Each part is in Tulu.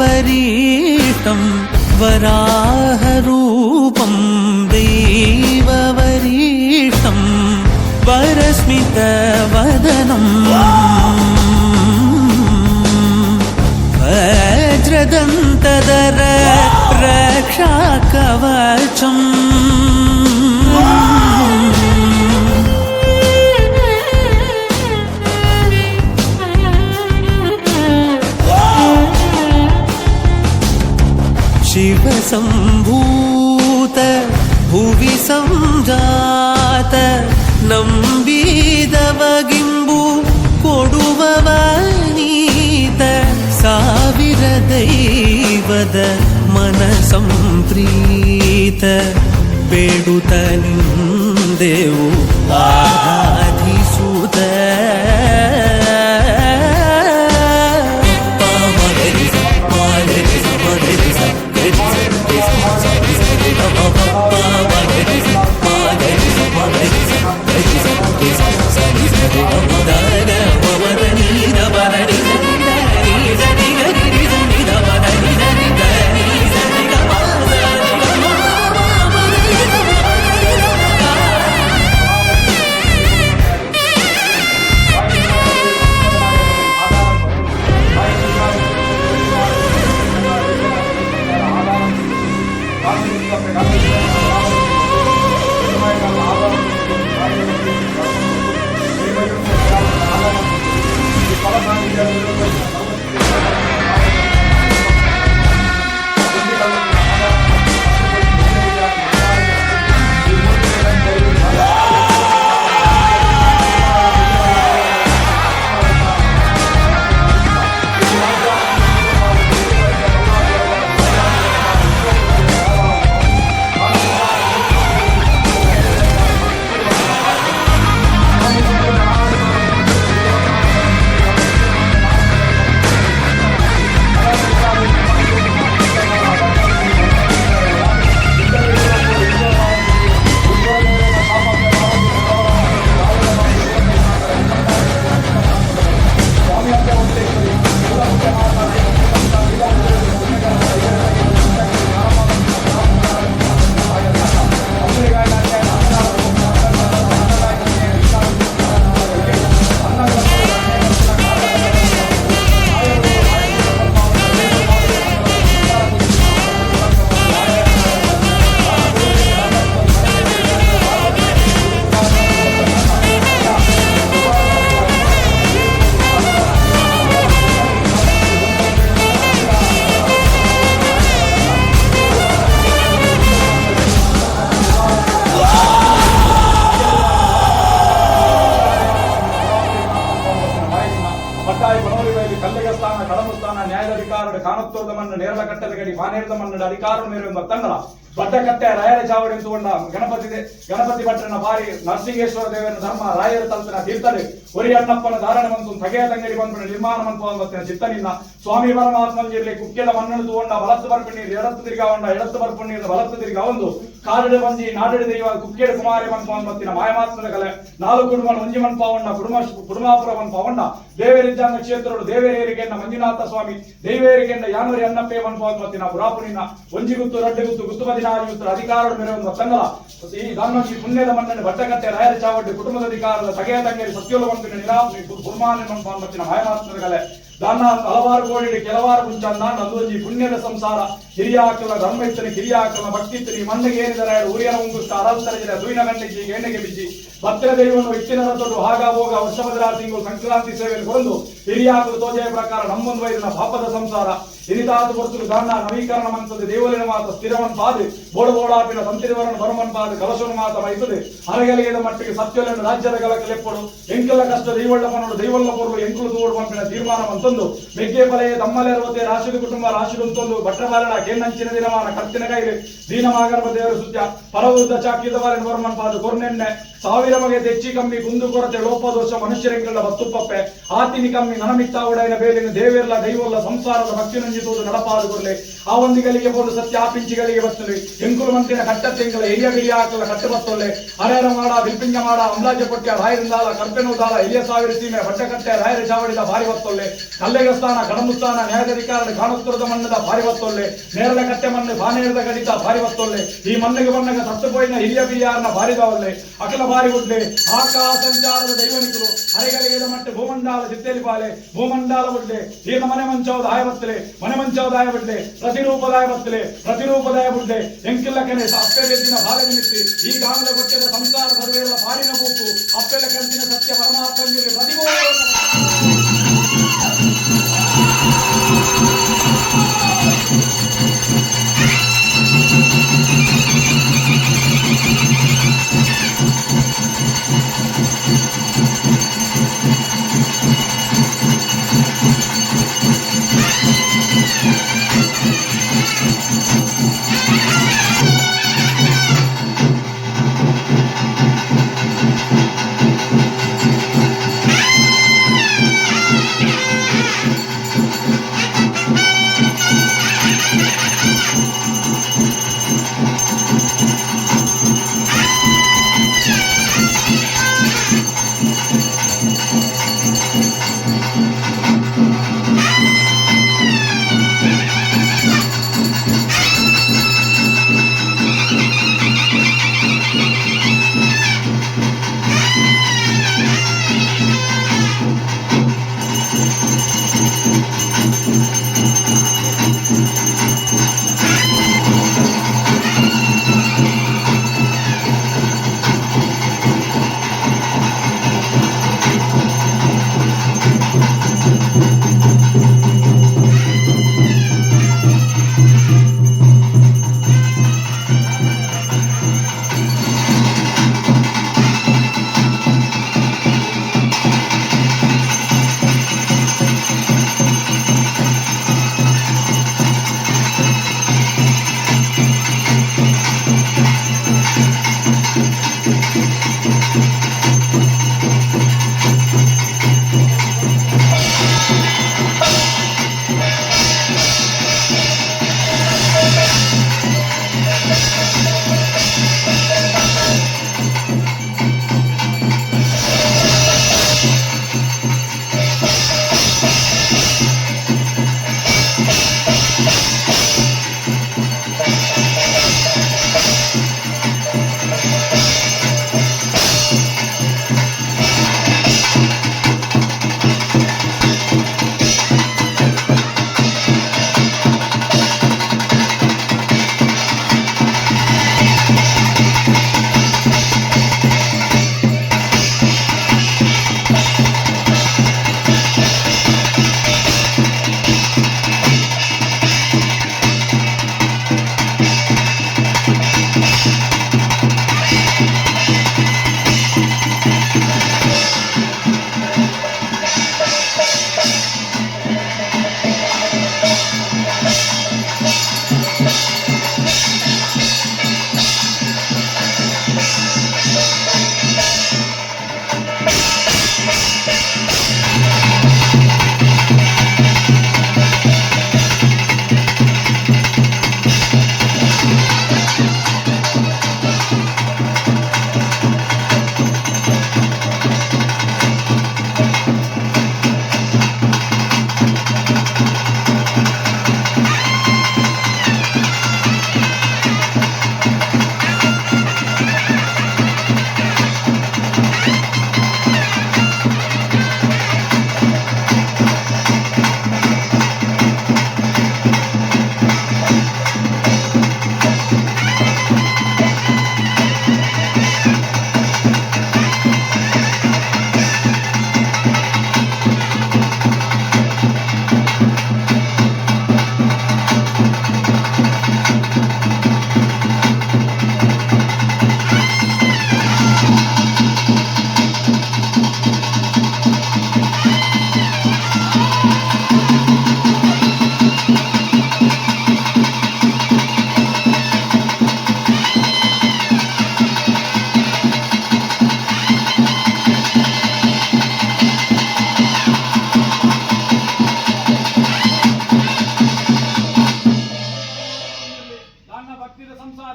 दैववरीष्टं वराहरूपं दैववरीष्टं वरस्मितवदनम् वज्रदन्तधर रक्षाकवचम्। शिवसम्भूत भुवि ಸಂಜಾತ ನಂಬಿದವಗಿಂಬು ಕೊಡುವವ ನೀತ ಸಾವಿರ ದೈವದ ಮನ ಸಂಪ್ರೀತ ಬೇಡುತ್ತ ನಿಂದೆವು ಆರಾಧಿಸುತ್ತ. ಪಟ್ಟಾಯಿ ಬನವರಿ ಕಲ್ಲಿಗ ಸ್ಥಾನ ಕಡಮ ಸ್ಥಾನ ನ್ಯಾಯದ ಅಧಿಕಾರದ ಕಾನತ್ತೋದ ಮಣ್ಣು ನೇರಳ ಕಟ್ಟದ ಗಡಿ ಮಾನೇರದ ಮಣ್ಣು ಅಧಿಕಾರ ಮೇರೆಂಬ ತಂಡ ಬಟ್ಟಕಟ್ಟೆ ರಾಯರ ಚಾವಡಿ ಎಂದುಕೊಂಡ ಗಣಪತಿ ಗಣಪತಿ ಭಟ್ಟನ ಬಾರಿ ನರಸಿಂಹೇಶ್ವರ ದೇವರ ಧರ್ಮ ರಾಯರ ತಲ್ತನ ತೀರ್ಥನೆ ಒರಿ ಅಣ್ಣಪ್ಪನ ಧಾರಣ ಮಂತು ತಗೆಯ ತಂಗಡಿ ಬಂಪನ ನಿರ್ಮಾಣ ಮಂತು ಮತ್ತಿನ ಚಿತ್ತನಿನ್ನ ಸ್ವಾಮಿ ಪರಮಾತ್ಮಂಜಿರ್ಲಿ ಕುಕ್ಕೆದ ಮಣ್ಣನ್ನು ತೂಗೊಂಡ ಬಲತ್ತು ಬರ್ಪು ಎಡತ್ತು ತಿರ್ಗಾವಂಡ ಎಡತ್ತು ಬರ್ಪು ನೀರು ಬಲತ್ತು ತಿರ್ಗಾವಂದು ಕಾರಡು ಬಂಜಿ ನಾಡಡು ದೈವ ಕುಕ್ಕೆಡ ಕುಮಾರಿ ಮನ್ಪ ಮತ್ತಿನ ಮಾಯಮಾತ್ಮದ ಕಲೆ ನಾಲ್ಕು ಕುಡುಮ ಒಂಜಿ ಮನ್ಪಾವಣ್ಣ ಕುಡುಮ ಕುಡುಮಾಪುರ ಮನ್ಪಾವಣ್ಣ ದೇವರಿದ್ದಂಗ ಕ್ಷೇತ್ರಡು ದೇವೇರಿಗೆನ್ನ ಮಂಜುನಾಥ ಸ್ವಾಮಿ ದೇವೇರಿಗೆನ್ನ ಯಾನೂರಿ ಅಣ್ಣಪ್ಪೇ ಮನ್ಪಾವ ಮತ್ತಿನ ಪುರಾಪುನಿನ ಒಂಜಿ ಗುತ್ತು ರಡ್ಡು ಗುತ್ತು ಗುತ್ತು ಪದಿನಾರು ಗುತ್ತು ಅಧಿಕಾರದ ಮೇರೆ ಒಂದು ತಂಗಲ ಈ ದಾನೋಜಿ ಪುಣ್ಯದ ಮಣ್ಣನ್ನು ಬಟ್ಟಕಟ್ಟೆ ರಾಯರ ಚಾವಡ್ಡಿ ಕುಟುಂಬದ ಅಧಿಕಾರದ ತಗೆಯ ತಂಗೇರಿ ಸತ್ಯೋಲ ಮಂತಿನ ನಿರಾಪ್ನಿ ಕುರ್ಮಾನೆ ಮನ್ಪಾನ್ ಮತ್ತಿನ ಮಾಯಮಾತ್ಮದ ಕಲೆ ದಾನ ಹಲವಾರು ಕೋಡಿ ಕೆಲವಾರು ಮುಂಚನ್ನ ನಂದೋಜಿ ಪುಣ್ಯದ ಸಂಸಾರ ಹಿರಿಯಾಕಲ ಧರ್ಮ ಇತ್ತನಿ ಕಿರಿಯಾಕಲ ಭಕ್ತಿ ಇತ್ತನಿ ಮಣ್ಣಿಗೆ ಏನಿದರ ಊರಿನ ಉಂಗುಷ್ಟ ಅರಲ್ತರಜಿರ ದುಯಿನ ಗಂಡಿಜಿ ಎಣ್ಣೆಗೆ ಬಿಜ್ಜಿ ಭಕ್ತರ ದೈವನು ಇತ್ತಿನ ತೊಡು ಹಾಗ ಹೋಗ ವರ್ಷ ತಿಂಗಳು ಸಂಕ್ರಾಂತಿ ಸೇವೆಯಲ್ಲಿ ಕೊರಂದು ಹಿರಿಯಾಕಲು ತೋಜೆಯ ಪ್ರಕಾರ ನಮ್ಮೊಂದು ವೈದ್ಯನ ಪಾಪದ ಸಂಸಾರ ಇರಿತಾದ ಹೊರತು ದಾನ ನವೀಕರಣ ಮಂತದ ದೇವಲಿನ ಮಾತ ಸ್ಥಿರವನ್ ಪಾದು ಬೋಡ ಬೋಡಾಪಿನ ಸಂತಿರಿವರಣ ಬರಮನ್ ಪಾದು ಕಲಶನ ಮಾತ ಮೈತದೆ ಅರಗಲಿಗೆದ ಮಟ್ಟಿಗೆ ಸತ್ಯಲನ್ನು ರಾಜ್ಯದ ಗಲಕ್ಕೆ ಲೆಪ್ಪಡು ಎಂಕಲ ಕಷ್ಟ ದೈವಳ್ಳ ಮನೋಡು ದೈವಳ್ಳ ಪೊರುಳು ಎಂಕುಲು ತೋಡು ಪಂಪಿನ ತೀರ್ಮಾನ ಮಂತೊಂದು ಮೆಗ್ಗೆ ಬಲೆಯ ದಮ್ಮಲೆ ಅರವತ್ತೆ ರಾಶಿದ ಕುಟುಂಬ ರಾಶಿಡು ಅಂತೊಂದು ಭಟ್ರಬಾಲನ ಕೆನ್ನಂಚಿನ ದಿನಮಾನ ಕತ್ತಿನ ಕೈಲಿ ದೀನಮಾಗರ್ಭ ದೇವರ ಸುತ್ಯ ಪರವೃದ್ಧ ಚಾಕಿದ ವಾರಿನ ವರ್ಮನ್ ಪಾದ ಕೊರ್ನೆಣ್ಣೆ ಸಾವಿರ ಬಗೆ ತೆಚ್ಚಿ ಕಮ್ಮಿ ಕುಂದು ಕೊರತೆ ಲೋಪದೋಷ ಮನುಷ್ಯರೆಂಗಳ ಬತ್ತುಪ್ಪಪ್ಪೆ ಆತಿನಿ ಕಮ್ಮಿ ನನಮಿತ್ತಾವುಡೈನ ಬೇಲಿನ ದೇವಿರ್ಲ ದೈವಲ್ಲ ಸಂಸಾರದ ಭಕ್ತಿನಂಜಿತೋದು ನಡಪಾದು ಕೊರ್ಲೆ ಆ ಒಂದಿಗಳಿಗೆ ಬೋಡು ಸತ್ಯ ಆಪಿಂಚಿಗಳಿಗೆ ಬತ್ತಲು ಎಂಕುಲು ಮಂತಿನ ಕಟ್ಟ ತಿಂಗಳ ಎರಿಯ ಬಿರಿಯ ಹಾಕಲ ಕಟ್ಟು ಬತ್ತೊಲ್ಲೆ ಹರೇರ ಮಾಡ ಬಿಲ್ಪಿಂಗ ಮಾಡ ಅಂದಾಜ ಕೊಟ್ಟ ರಾಯರಿಂದಾಲ ಕರ್ಪೆನೋದಾಲ ಎಲಿಯ ಸಾವಿರ ಸೀಮೆ ಬಟ್ಟಕಟ್ಟೆ ರಾಯರ ಚಾವಡಿದ ಭಾರಿ ಬತ್ತೊಲ್ಲೆ ಕಲ್ಲೆಗ ಸ್ಥಾನ ಕಡಮುಸ್ಥಾನ ನ್ಯಾಯಾಧಿಕಾರ ಕಾಣುತ್ತಿರದ ಮಣ್ಣದ ಭಾರಿ ಬತ್ತೊಲ್ಲೆ ನೇರಳ ಕಟ್ಟೆ ಮಣ್ಣು ಬಾನೇರದ ಗಡಿತ ಭಾರಿ ಬತ್ತೊಲ್ಲೆ ಈ ಮಣ್ಣಿಗೆ ಮಣ್ಣಗ ಸತ್ತು ಹಿರಿಯ ಬಿರಿಯಾರನ ಭಾರಿದವಲ್ಲೆ ಅಖಿಲ ಭಾರಿ ಗುಡ್ಲೆ ಆಕಾ ಸಂಚಾರದ ದೈವನಿಕರು ಹರಿಗಲಿಗೆ ಮಟ್ಟ ಭೂಮಂಡಾಲ ಸಿತ್ತೇಲಿ ಬಾಲೆ ಭೂಮಂಡಾಲ ಗುಡ್ಲೆ ಈಗ ಮನೆ ಮಂಚವದ ಆಯಬತ್ತಲೆ ಮನೆ ಮಂಚವದ ಆಯಬಡ್ಲೆ ಪ್ರತಿರೂಪದಾಯ ಬತ್ತಲೆ ಪ್ರತಿರೂಪದಾಯ ಬುಡ್ಲೆ ಎಂಕಿಲ್ಲಕನೆ ಅಪ್ಪೆ ಬೆದ್ದಿನ ಬಾಲೆ ನಿಮಿತ್ತಿ ಈ ಗಾನದ ಗೊಟ್ಟೆದ ಸಂಸಾರ ಸರ್ವೇರ ಪಾರಿನ ಬೂಕು ಅಪ್ಪೆಲ ಕಂಚಿನ ಸತ್ಯ ಪರಮಾತ್ಮನಲ್ಲಿ ಪ್ರತಿಭೋ.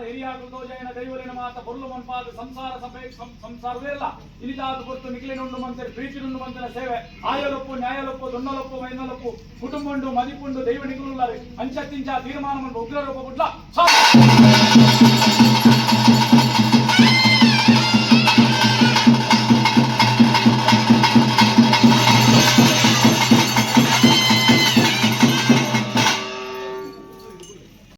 ಹಿರಿಯಾಗು ತೋಜಾಯಿನ ದೈವಲಿನ ಮಾತ ಬೊರ್ಲು ಮನ್ಪಾದ ಸಂಸಾರ ಸಭೆ ಸಂಸಾರವೇರ್ಲ ಇನಿತಾದ ಪೊರ್ತು ನಿಖಿಲಿನುಂಡು ಮಂತೆರ್ ಪ್ರೀತಿನುಂಡು ಮಂತಿನ ಸೇವೆ ಆಯಲೊಪ್ಪು, ನ್ಯಾಯಲೊಪ್ಪು, ದೊಣ್ಣಲೊಪ್ಪು, ಮೈನಲೊಪ್ಪು, ಕುಟುಂಬಂಡು ಮದಿಪುಂಡು ದೈವ ನಿಗುಲುಲ್ಲಾರೆ. ಅಂಚತ್ತಿಂಚ ತೀರ್ಮಾನ ಉಗ್ರ ರೂಪ ಬುಡ್ಲ.